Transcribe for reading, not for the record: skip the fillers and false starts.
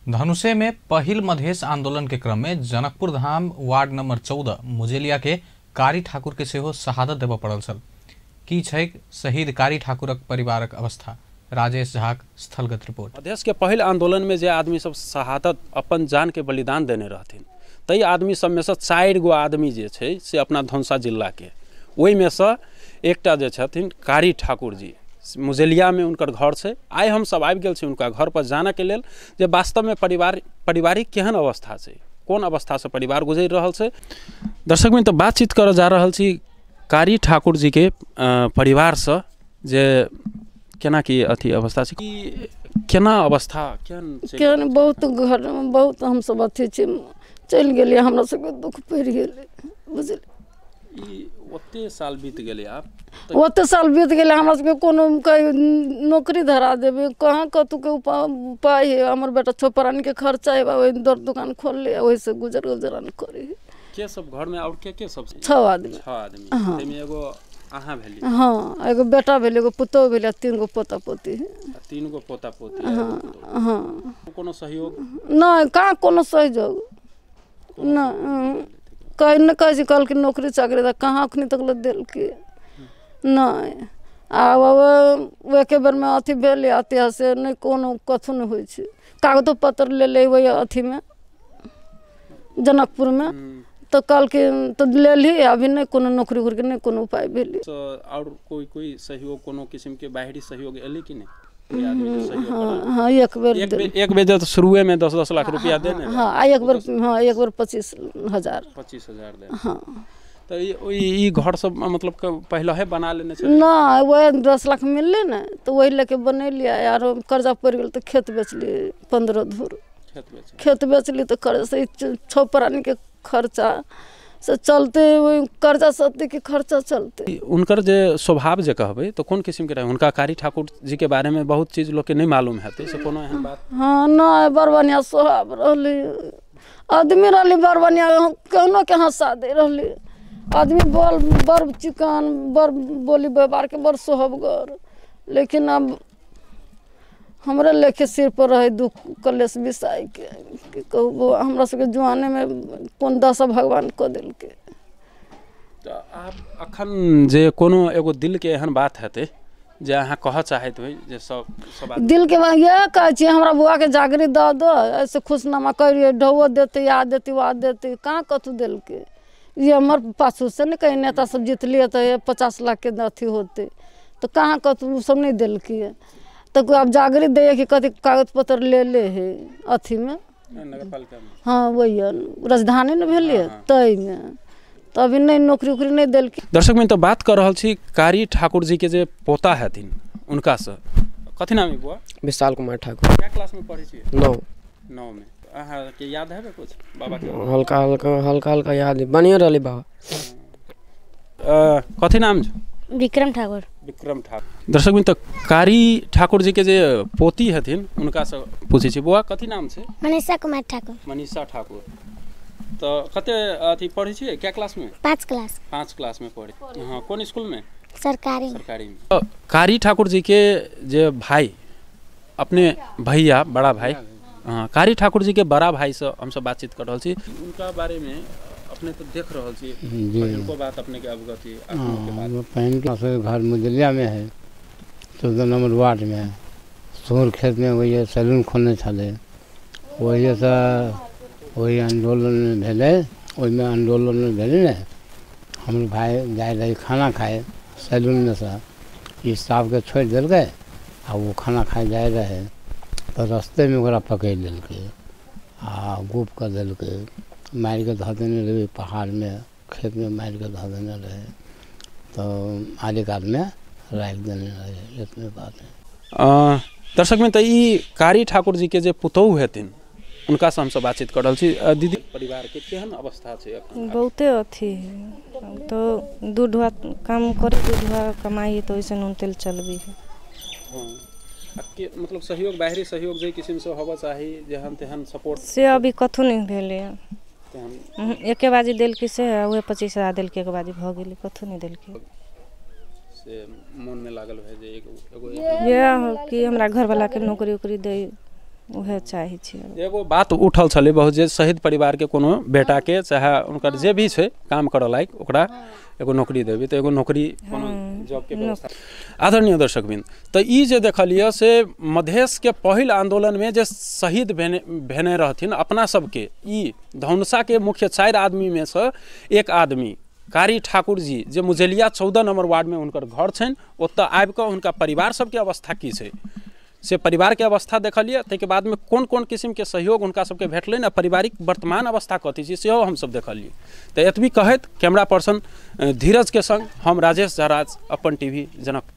धनुषे में पहिल मधेश आंदोलन के क्रम में जनकपुर धाम वार्ड नंबर 14 मुजेलिया के कारी ठाकुर के सेहो शहादत देबऽ पड़ल छल। की छैक शहीद कारी ठाकुरक परिवारक अवस्था? राजेश झाक स्थलगत रिपोर्ट। मधेश के पहिल आंदोलन में जे आदमी सब शहादत अपन जान के बलिदान देने रहथिन, तै आदमी सब में से 4 गो आदमी जे छै से अपना धनुषा जिला के, ओहिमे से एकटा जे छथिन कारी ठाकुर जी, मुजेलिया में उनकर घर छै। आइ हम सब आबि गेल छी उनका घर पर जानऽ के लेल जे वास्तव में पारिवारिक केहन अवस्था छै, कोन अवस्था से परिवार गुजरि रहल छै। दर्शक में तऽ बातचीत करऽ जा रहल छी कारी ठाकुर जी के परिवारसँ जे केना की अथी अवस्था छै, केना अवस्था केहन छै। केहन बहुत घर बहुत हमसब अथी छी, चलि गेलियै, हमरा सबके दुःख पड़ि गेलै, बुझलियै। ओते साल बीत गेलै, आब ओते साल बीत गेलै, हमरा सबके कोनो नौकरी धरा देबै, कहाँ कतहुके उपाय है। हमर बेटा 6 प्राणी के खर्चा है, ओहि दर दुकान खोलले, ओहिसँ गुजर गुजरान करे। के सब घर में और के सब? 6 आदमी। 6 आदमी। हाँ। ताहिमे एगो अहाँ भेली? हाँ, एगो बेटा भेल, एगो पुतोहु भेल, 3 गो पोता पोती। 3 गो पोता पोती। हाँ हाँ। कोनो सहयोग नहि, कहाँ कोनो सहयोग नहि। कहीं नहि कहै छै, कहलखिन नौकरी चाकरी तऽ कहाँ अखनी तक लए देलकै नहि। आ एके बेरमे अथी भेलै, अथी से नहि कोनो कथु नहि होइ छै। कागजो पत्र लेले ओहि अथीमे जनकपुरमे, तऽ कहलखिन तऽ लेलही, अभी नहि कोनो नौकरी उकरीके नहि कोनो उपाय भेलै। और कोई कोई सहयोग, कोनो किस्मके बाहरी सहयोग एलै कि नहि? हाँ हाँ, एक बेर एक बेर तऽ शुरुए में 10-10 लाख रुपया देने। हाँ, आ एक बेर, हाँ एक बेर 25,000। 25,000 देने। हाँ। तऽ ई घर सब मतलब पहिले ही बना लेने छलै? नहि, वएह 10 लाख मिललै ने तऽ वही लऽ के बनेलियै। आरो कर्जा पड़ि गेल तऽ खेत बेचलियै, 15 धूर खेत बेचलियै। तऽ कर्जा से 6 प्राणी के खर्चा से चलते, ओहि कर्जा से के खर्चा चलते। उनकर जे स्वभाव जे कहबै तऽ कोन किस्मके रहै? हुनका कारी ठाकुर जी के बारे में बहुत चीज लोकके नहि मालूम हेतै, से कोनो एहन बात? हाँ, नहि, बड़ बढ़िआँ स्वभाव रहलै, आदमी रहलै बड़ बढ़िआँ, केहनो के हँसा दै रहलै आदमी, बड़ चिकन, बड़ बोली व्यवहारके, बड़ सोहबगर। लेकिन अब हमरे लेखे सिर पर रहे दुख कलेश बिसाइके, की कहू बौआ, हमरा सबके जुआनेमे कोन दशा भगवान कऽ देलकै। तऽ आब अखन जे कोनो एगो दिलके एहन बात हेतै जे अहाँ कहऽ चाहैत होइ जे सब दिलके बात इएह कहै छियै, हमरा बौआके जागृत दऽ दऽ, ऐसे खुशनामा करियै, ढौओ देतै, आ देतै आ देतै, कहाँ कतहु देलकै। ये हमर पाछूसँ ने कहीं नेता सब जितलियै तऽ 50 लाखके अथी होतै, तऽ कहाँ कतहु ओ सब नहि देलकै। तऽ आब जागृत दैए कि कथी कागज पत्र ले ले है अथीमे, हाँ वही राजधानी ने भेलियै ताहिमे, तऽ अभी नहि नौकरी उकरी नहि देलकै। दर्शक में तऽ बात कर रहल छी कारी ठाकुर जी के जे पोता हेथिन उनकासँ। कथी नाम है बुआ? विशाल कुमार ठाकुर। क्या क्लास में पढ़ै छियै? 9। 9 में। अहाँके याद है कुछ बाबा के? हल्का हल्का हल्का हल्का याद है, बढ़िया रहलै बाबा। कथी नाम छै? विक्रम ठाकुर। विक्रम ठाकुर। दर्शक में तऽ कारी ठाकुर जी के जे पोती हथिन उनकासँ पूछै छी। बौआ कथी नाम छै? मनीषा कुमार ठाकुर। मनीषा ठाकुर। तऽ कते अथी पढ़ै छियै, क्या क्लास में? 5 क्लास। 5 क्लास में पढ़ै। हाँ, कोन स्कूल में? सरकारी। सरकारी में। कारी ठाकुर जी के जे भाई, अपने भैया, बड़ा भाई, हाँ, कारी ठाकुर जी के बड़ा भाई से हमसब बातचीत कर रहल छी। उनका बारे में अपने तो देख रहल छी, पहिलको बात अपने के अवगत है? पहिल के घर मुजलिया में है, 14 नंबर वार्ड में, सोर खेत में वही सैलून खोलने छलै, वही वही आंदोलन भेलै। ओहिमे आंदोलन भेलै ने, हमर भाई जाइ रही खाना खाए सैलूनमे से, ई स्टाफके छोड़ि देलकै आ ओ खाना खाए जाइ रहै तऽ रस्तेमे ओकरा पकड़ि लेलकै आ गुप कऽ देलकै, मारिके धऽ देने रहै पहाड़मे, खेतमे मारिके धऽ देने रहै, तऽ आरे कातमे राखि देने रहै। इतने बात है। दर्शक में तऽ ई कारी ठाकुर जी के जे पुतोहु हेथिन उनकासँ हमसब बातचीत कर रहल छी। दीदी, परिवार के केहन अवस्था छै अखन? बहुते अथी है, तो 2 ढुआ काम करे, 2 ढुआ कमाई, तो ओइसे नून तेल चलबी है। मतलब सहयोग, बाहरी सहयोग जे किसिम से होबऽ चाही, जेहन तेहन सपोर्ट से अभी कथु नहि भेलै। एके बाजी देलकै से, उहे 25,000 देलकै, एक बाजी भऽ गेलै, कथु नहि देलकै। से मोन में लागल है जे एगो इएह कि हमरा घरवाला के नौकरी उकरी दै, उएह चाहै छियै। एगो बात उठल छलै बहुत जे शहीद परिवारके कोनो बेटाके चाहे हुनकर जे भी छै काम करऽ लायक ओकरा एगो नौकरी देबै, तऽ एगो नौकरी कोनो जॉबके व्यवस्था। आदरणीय दर्शकवृंद, तऽ ई जे देखलियै से मधेशके पहिल आंदोलनमे जे शहीद भेने रहथिन अपना सबके ई धनुषाके मुख्य 4 आदमीमे सँ एक आदमी कारी ठाकुर जी, जे मुजेलिया 14 नंबर वार्डमे हुनकर घर छनि, ओतऽ आबिकऽ हुनका परिवार सबके अवस्था की छै से परिवारके अवस्था देखलियै। ताहिके बादमे कोन कोन किसिमके सहयोग हुनका सबके भेटलनि आ पारिवारिक वर्तमान अवस्था कथी छै सेहो हमसब देखलियै। तऽ एतबी कहैत कैमरा पर्सन धीरजके संग हम राजेश झा राज, अपन टीवी जनकपुर।